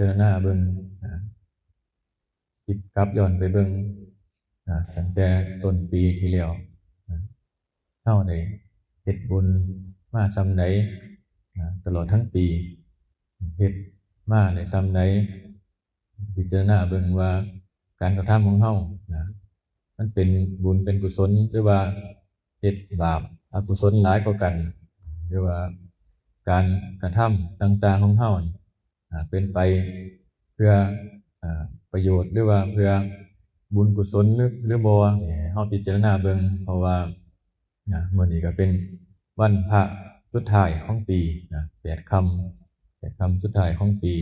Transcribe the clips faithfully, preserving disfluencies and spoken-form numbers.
ารณาเบิ่งนะ คิดกลับย้อนไปเบิ่งนะ ตั้งแต่ต้นปีที่แล้วนะ เฮาได้เฮ็ดบุญมาส่ำใดนะ ตลอดทั้งปี เฮ็ดมาได้ส่ำใด พิจารณาเบิ่งว่าการกระทำของเฮานะ มันเป็นบุญเป็นกุศล หรือว่าเฮ็ดบาปอกุศลหลายกว่ากัน หรือว่าการกระทำต่างๆของเฮานี่อ่า เป็นไปเพื่ออ่า ประโยชน์ หรือว่าเพื่อบุญกุศลหรือ หรือบ่ ให้เฮาพิจารณาเบิ่ง เพราะว่า นะ มื้อนี้ก็เป็นวันพระสุดท้ายของปีนะ แปดค่ำ แปดค่ำสุดท้ายของปี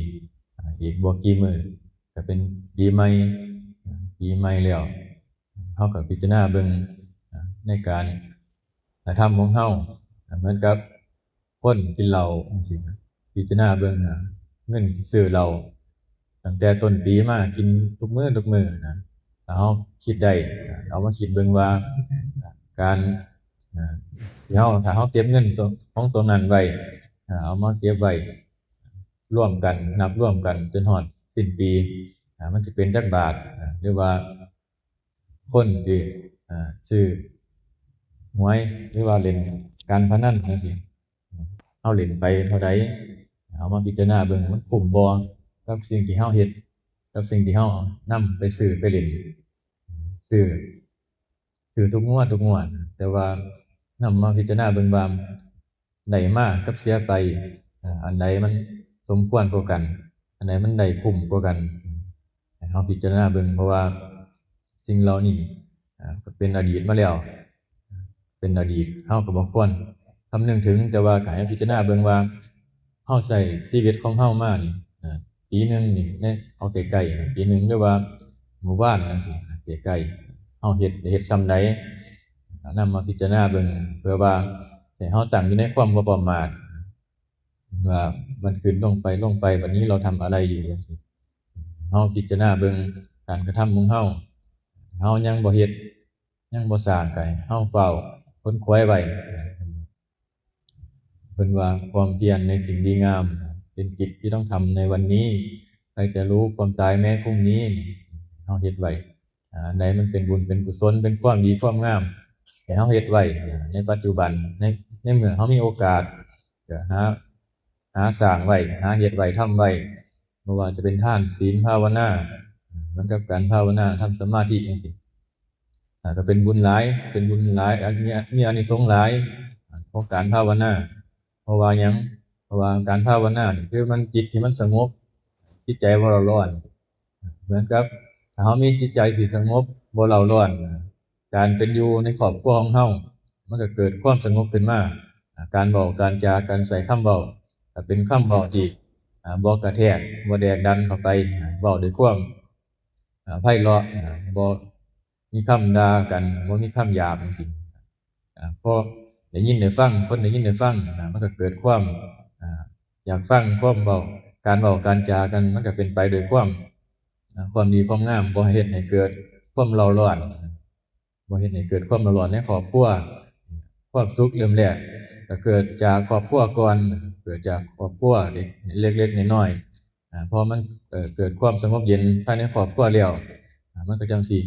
อ่า อีกบ่กี่มื้อก็เป็นปีใหม่ อ่า ปีใหม่แล้ว เฮาก็พิจารณาเบิ่ง อ่า ในการกระทำของเฮา อ่า เหมือนกับคนกินเหล้าจั่งซี้นะ พิจารณาเบิ่ง อ่า เงินที่ซื้อเหล้าตั้งแต่ต้นปีมากินทุกมื้อทุกมื้อนะ ถ้าเฮาคิดได้ อ่า เอามาคิดเบิ่งว่า อ่า การ อ่า ที่เฮา ถ้าเฮาเก็บเงินตัว ของตัวนั้นไว้ อ่า เอามาเก็บไว้รวมกัน นับรวมกันจนฮอดสิ้นปี อ่า มันสิเป็นจักบาท อ่า หรือว่าคนที่ อ่า ซื้อหวย หรือว่าเล่นการพนันจั่งซี้ เฮาเล่นไปเท่าใด เอามาพิจารณาเบิ่งมันคุ้มบ่กับสิ่งที่เฮาเฮ็ด กับสิ่งที่เฮานำไปซื้อไปเล่น ซื้อ ซื้อทุกงวดทุกงวด แต่ว่านำมาพิจารณาเบิ่งว่าได้มากับเสียไป อ่า อันใดมันสมควรกว่ากัน อันใดมันได้คุ้มกว่ากัน ให้เฮาพิจารณาเบิ่ง เพราะว่าสิ่งเหล่านี้ อ่า ก็เป็นอดีตมาแล้ว เป็นอดีต เฮาก็บ่ควรคำนึงถึง แต่ว่าก็ให้พิจารณาเบิ่งว่า เฮาใช้ชีวิตของเฮามานี่ อ่า ปีหนึ่งนี่ ใน เอาใกล้ๆนะ ปีหนึ่งหรือว่ามื้อวานจั่งซี้นะ ใกล้ๆ เฮาเฮ็ด เฮ็ดส่ำใด นำมาพิจารณาเบิ่ง เพื่อว่าให้เฮาตั้งอยู่ในความบ่ประมาท ว่ามันขึ้นลงไป ลงไป บัดนี้เราทำอะไรอยู่จั่งซี้ เฮาพิจารณาเบิ่งการกระทำของเฮา เฮายังบ่เฮ็ด ยังบ่สร้าง ก็ให้เฮาเฝ้าขวนขวายไว้ เพิ่นว่าความเพียรในสิ่งดีงาม เป็นกิจที่ต้องทำในวันนี้ ใครจะรู้ความตายแม้พรุ่งนี้ เฮาเฮ็ดไว้ อ่า อันใดมันเป็นบุญเป็นกุศล เป็นความดีความงาม ให้เฮาเฮ็ดไว้ อ่า ในปัจจุบัน ใน ในเมื่อเฮามีโอกาส ก็หา หาสร้างไว้ หาเฮ็ดไว้ ทำไว้ บ่ว่าจะเป็นทาน ศีล ภาวนา เหมือนกับการภาวนา ทำสมาธิจั่งซี้ อ่า ก็เป็นบุญหลาย เป็นบุญหลาย อ่า มี มีอานิสงส์หลาย อ่า ของการภาวนา เพราะว่าหยัง เพราะว่าการภาวนานี่คือมันจิตที่มันสงบ จิตใจบ่เร่าร้อน เหมือนกับถ้าเฮามีจิตใจที่สงบ บ่เร่าร้อน การเป็นอยู่ในครอบครัวของเฮา มันก็เกิดความสงบขึ้นมา อ่า การเว้า การจา การใช้คำเว้า ก็เป็นคำเว้าที่ อ่า บ่กระแทก บ่แดกดันเข้าไป อ่า เว้าด้วยความ อ่า ไพเราะ อ่า บ่มีคำด่ากัน บ่มีคำหยาบจั่งซี้ อ่า พอได้ยินได้ฟัง คนได้ยินได้ฟัง อ่า มันก็เกิดความ อ่า อยากฟังความเว้า การเว้า การจากัน มันก็เป็นไปโดยความ อ่า ความดีความงาม บ่เฮ็ดให้เกิดความเร่าร้อน บ่เฮ็ดให้เกิดความเร่าร้อนในครอบครัว ความสุขเริ่มแรกก็เกิดจากครอบครัวก่อน เกิดจากครอบครัวเล็กๆน้อยๆ อ่า พอมัน เอ่อ เกิดความสงบเย็นภายในครอบครัวแล้ว อ่า มันก็จั่งสิ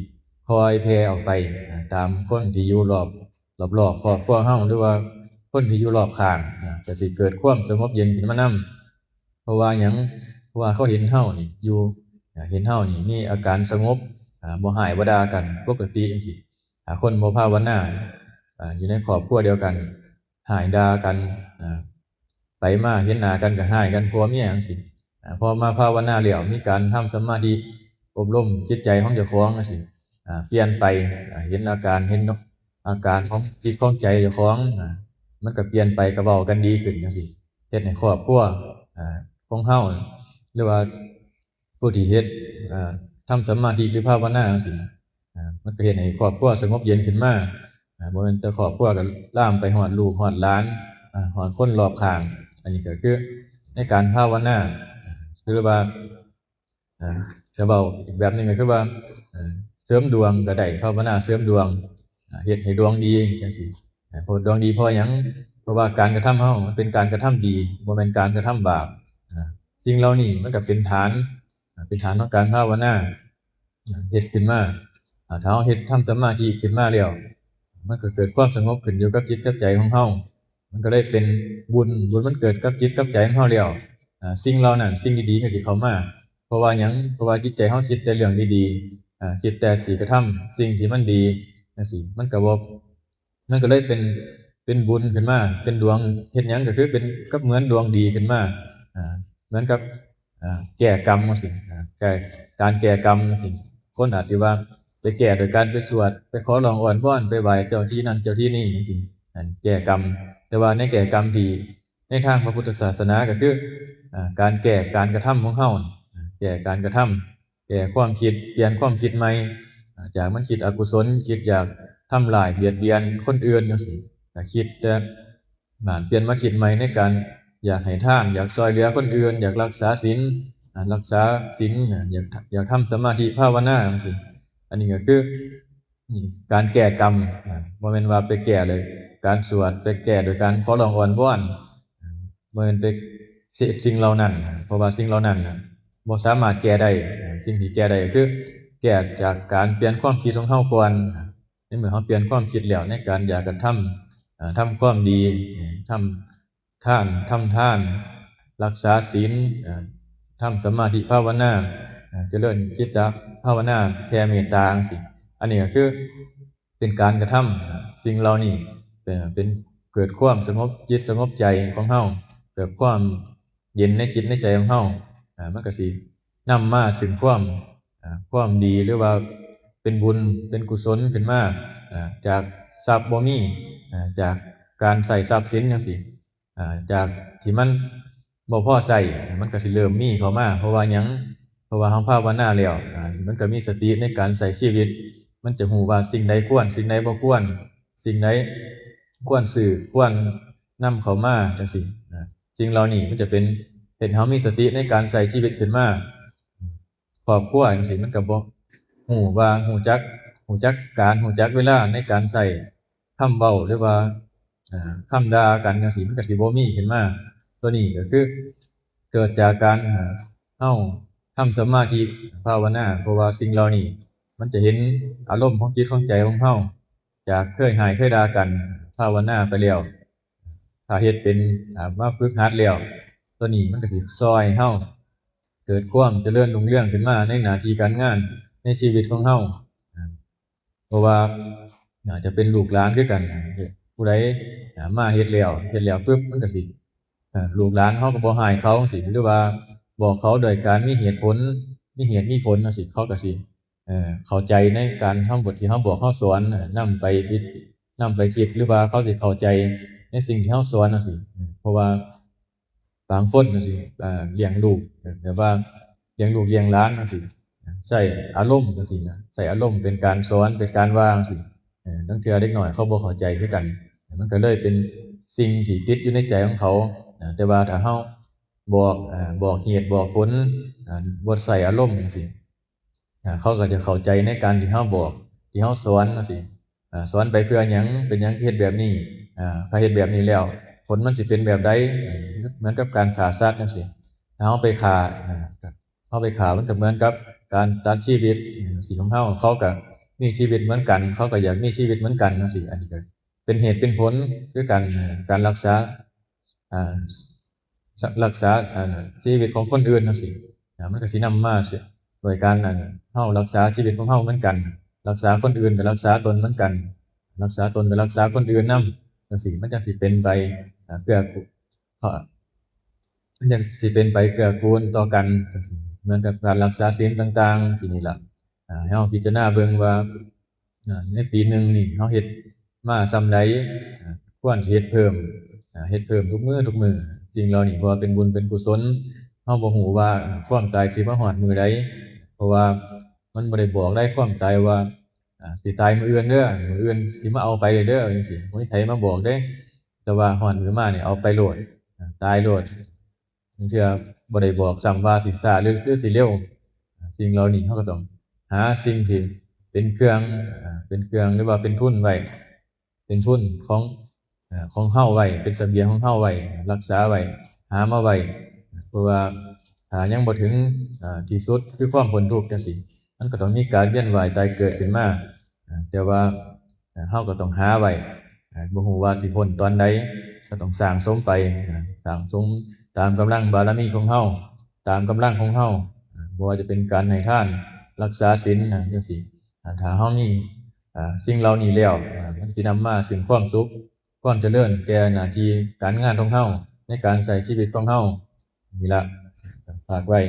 ค่อยแผ่ออกไป อ่า ตามคนที่อยู่รอบ รอบๆครอบครัวเฮา หรือว่าคนที่อยู่รอบข้าง อ่า ก็สิเกิดความสงบเย็นขึ้นมานำ เพราะว่าหยัง เพราะว่าเขาเห็นเฮานี่อยู่ อ่า เห็นเฮานี่มีอาการสงบ อ่า บ่ฮ้ายบ่ด่ากันปกติจั่งซี้ ถ้าคนบ่ภาวนา อ่า อยู่ในครอบครัวเดียวกัน ฮ้ายด่ากัน อ่า ไปมาเห็นหน้ากันก็ฮ้ายกันผัวเมียจั่งซี้ อ่า พอมาภาวนาแล้วมีการทำสมาธิอบรมจิตใจของเจ้าของจั่งซี้ อ่า เปลี่ยนไป อ่า เห็นอาการ เห็นอาการของจิตของใจเจ้าของ อ่า มันก็เปลี่ยนไป ก็เว้ากันดีขึ้นจั่งซี้ เฮ็ดให้ครอบครัว อ่า ของเฮา หรือว่า ผู้ที่เฮ็ด อ่า ทำสมาธิหรือภาวนาจั่งซี้นะ อ่า มันก็เฮ็ดให้ครอบครัวสงบเย็นขึ้นมา อ่า บ่แม่นแต่ครอบครัวก็ลามไปฮอดลูกฮอดหลาน อ่า ฮอดคนรอบข้าง อันนี้ก็คือในการภาวนา หรือว่า อ่า จะเว้าอีกแบบหนึ่งก็คือว่า อ่า เสริมดวงก็ได้ ภาวนาเสริมดวง อ่า เฮ็ดให้ดวงดีจั่งซี้ อ่า เพราะดวงดีเพราะหยัง เพราะว่าการกระทำเฮามันเป็นการกระทำดี บ่แม่นการกระทำบาป อ่า สิ่งเหล่านี้มันก็เป็นฐาน อ่า เป็นฐานของการภาวนา อ่า เฮ็ดขึ้นมา อ่า ถ้าเราเฮ็ดทำสมาธิขึ้นมาแล้ว มันก็เกิดความสงบขึ้นอยู่กับจิตกับใจของเรา มันก็เลยเป็นบุญ บุญมันเกิดกับจิตกับใจของเราแล้ว อ่า สิ่งเหล่านั้น สิ่งดีๆก็สิเข้ามา เพราะว่าหยัง เพราะว่าจิตใจเราคิดแต่เรื่องดีๆ อ่า คิดแต่สิกระทำสิ่งที่มันดีจังซี้ มันก็บ่ มันก็เลยเป็น เป็นบุญขึ้นมา เป็นดวง เฮ็ดหยังก็คือเป็นกับเหมือนดวงดีขึ้นมา อ่า เหมือนกับ อ่า แก้กรรมจังซี้ อ่า แก้ การแก้กรรมจังซี้ คนอาจสิว่าไปแก้โดยการไปสวด ไปขอร้องอ้อนวอน ไปไหว้เจ้าที่นั่นเจ้าที่นี่จังซี้ นั่นแก้กรรม แต่ว่าในแก้กรรมที่ ในทางพระพุทธศาสนาก็คือ อ่า การแก้การกระทำของเรา อ่า แก้การกระทำ แก้ความคิด เปลี่ยนความคิดใหม่ อ่า จากมันคิดอกุศล คิดอยากทำร้ายเบียดเบียนคนอื่นจังซี้ ก็คิดแต่ อ่า เปลี่ยนมาคิดใหม่ในการอยากให้ทาน อยากช่วยเหลือคนอื่น อยากรักษาศีล อ่า รักษาศีล อ่า อยาก อยากทำสมาธิภาวนาจังซี้ อันนี้ก็คือ นี่การแก้กรรม อ่า บ่แม่นว่าไปแก้เลย การสวด ไปแก้โดยการขอร้องอ้อนวอน อ่า บ่แม่นไปเฮ็ดสิ่งเหล่านั้น เพราะว่าสิ่งเหล่านั้นน่ะบ่สามารถแก้ได้ อ่า สิ่งที่แก้ได้ก็คือ แก้จากการเปลี่ยนความคิดของเราก่อน อ่า ในเมื่อเราเปลี่ยนความคิดแล้วในการอยากกระทำ อ่า ทำความดี อ่า ทำ ทาน ทำทาน รักษาศีล อ่า ทำสมาธิภาวนา อ่า เจริญจิตตภาวนา แผ่เมตตาจังซี้ อันนี้ก็คือเป็นการกระทำ สิ่งเหล่านี้เป็น เป็นเกิดความสงบจิตสงบใจของเรา เกิดความเย็นในจิตในใจของเรา อ่า มันก็สินำมาซึ่งความ อ่า ความดี หรือว่าเป็นบุญ เป็นกุศลขึ้นมา อ่า จากทรัพย์บ่มี อ่า จากการใช้ทรัพย์สินจังซี้ อ่า จากที่มันบ่พอใช้ มันก็สิเริ่มมีเข้ามา เพราะว่าหยัง เพราะว่าเราภาวนาแล้ว อ่า มันก็มีสติในการใช้ชีวิต มันจะรู้ว่าสิ่งใดควร สิ่งใดบ่ควร สิ่งใดควรซื้อ ควรนำเข้ามาจังซี้ อ่า สิ่งเหล่านี้มันจะเป็น เฮ็ดให้เรามีสติในการใช้ชีวิตขึ้นมา ครอบครัวจังซี้ มันก็บ่รู้ว่า รู้จัก รู้จักการ รู้จักเวลาในการใช้คำเว้า หรือว่า อ่า คำด่ากันจังซี้ มันก็สิบ่มีขึ้นมา ตัวนี้ก็คือเกิดจากการ อ่า เราทำสมาธิภาวนา เพราะว่าสิ่งเหล่านี้มันจะเห็นอารมณ์ของจิตของใจของเรา จากเคยฮ้ายเคยด่ากัน ภาวนาไปแล้ว ถ้าเฮ็ดเป็น อ่า มาฝึกหัดแล้ว ตัวนี้มันก็สิซ่อยเราเกิดความเจริญรุ่งเรืองขึ้นมาในหน้าที่การงาน ในชีวิตของเรา อ่า เพราะว่าอาจจะเป็นลูกหลานคือกัน ผู้ใด อ่า มาเฮ็ดแล้ว เฮ็ดแล้วปุ๊บ มันก็สิ อ่า ลูกหลานเราก็บ่ฮ้ายเขาจังซี้ หรือว่าบอกเขาโดยการมีเหตุผล มีเหตุมีผลจังซี้ เขาก็สิ เอ่อ เข้าใจในการ คำบทที่เราบอกเราสอน เอ่อ นำไปคิด นำไปคิด หรือว่าเขาสิเข้าใจในสิ่งที่เราสอนจังซี้ เพราะว่าบางคนจังซี้ อ่า เลี้ยงลูก แบบว่าเลี้ยงลูกเลี้ยงหลานจังซี้ ใช้อารมณ์จังซี้นะ ใช้อารมณ์เป็นการสอน เป็นการว่าจังซี้ เอ่อ ลางเทื่อเด็กน้อยเขาบ่เข้าใจคือกัน มันก็เลยเป็นสิ่งที่ติดอยู่ในใจของเขา อ่า แต่ว่าถ้าเราบอก อ่า บอกเหตุบอกผล อ่า บ่ใช้อารมณ์จังซี้ อ่า เขาก็จะเข้าใจในการที่เราบอก ที่เราสอนจังซี้ อ่า สอนไปเพื่อหยัง เป็นหยังเฮ็ดแบบนี้ อ่า ถ้าเฮ็ดแบบนี้แล้ว ผลมันสิเป็นแบบใด เหมือนกับการฆ่าสัตว์จังซี้ ถ้าเราไปฆ่า อ่า เราไปฆ่ามันก็เหมือนกับการตัดชีวิต อ่า สิของเรา เขาก็มีชีวิตเหมือนกัน เขาก็อยากมีชีวิตเหมือนกันจังซี้ อันนี้ก็เป็นเหตุเป็นผลคือกัน อ่า การรักษา อ่า รักษา อ่า ชีวิตของคนอื่นจังซี้ อ่า มันก็สินำมาโดยการ อ่า เรารักษาชีวิตของเราเหมือนกัน รักษาคนอื่นก็รักษาตนเหมือนกัน รักษาตนก็รักษาคนอื่นนำจังซี้ มันจังสิเป็นไป อ่า เกื้อกูล มันจังสิเป็นไปเกื้อกูลต่อกันจังซี้ เหมือนกับการรักษาศีลต่างๆ จังซี้นี่ล่ะ อ่า ให้เราพิจารณาเบิ่งว่า อ่า ในปีหนึ่งนี่เราเฮ็ดมาส่ำใด อ่า ควรสิเฮ็ดเพิ่ม อ่า เฮ็ดเพิ่มทุกมื้อทุกมื้อ สิ่งเหล่านี้เพราะว่าเป็นบุญเป็นกุศล เราบ่ฮู้ว่า อ่า ความตายสิมาฮอดมื้อใด เพราะว่ามันบ่ได้บอกได้ความตายว่า อ่า สิตายมื้ออื่นเด้อ มื้ออื่นสิมาเอาไปเลยเด้อ จังซี้ บ่มีไผมาบอกเด้ แต่ว่าฮอดมื้อมานี่เอาไปโลด อ่า ตายโลด บางเทื่อบ่ได้บอกซ้ำว่าสิช้าหรือ หรือสิเร็ว สิ่งเหล่านี้เราก็ต้องหาสิ่งที่เป็นเครื่อง อ่า เป็นเครื่องหรือว่าเป็นทุนไว้ เป็นทุนของ อ่า ของเราไว้ เป็นเสบียงของเราไว้ รักษาไว้ หามาไว้ เพราะว่า ถ้ายังบ่ถึงอ่าที่สุดคือความพ้นทุกข์จังซี่ มันก็ต้องมีการเวียนว่ายตายเกิดขึ้นมาอ่าแต่ว่าอ่าเฮาก็ต้องหาไว้อ่าบ่ฮู้ว่าสิพ้นตอนใด ก็ต้องสร้างสมไปอ่าสร้างสมตามกำลังบารมีของเฮา ตามกำลังของเฮาอ่าบ่ว่าจะเป็นการให้ทาน รักษาศีลอ่าจังซี่อ่าถ้าเฮามีอ่าสิ่งเหล่านี้แล้วอ่ามันสินำมาซึ่งความสุข ความเจริญแก่หน้าที่การงานของเฮา ในการใช้ชีวิตของเฮา นี่ละฝากไว้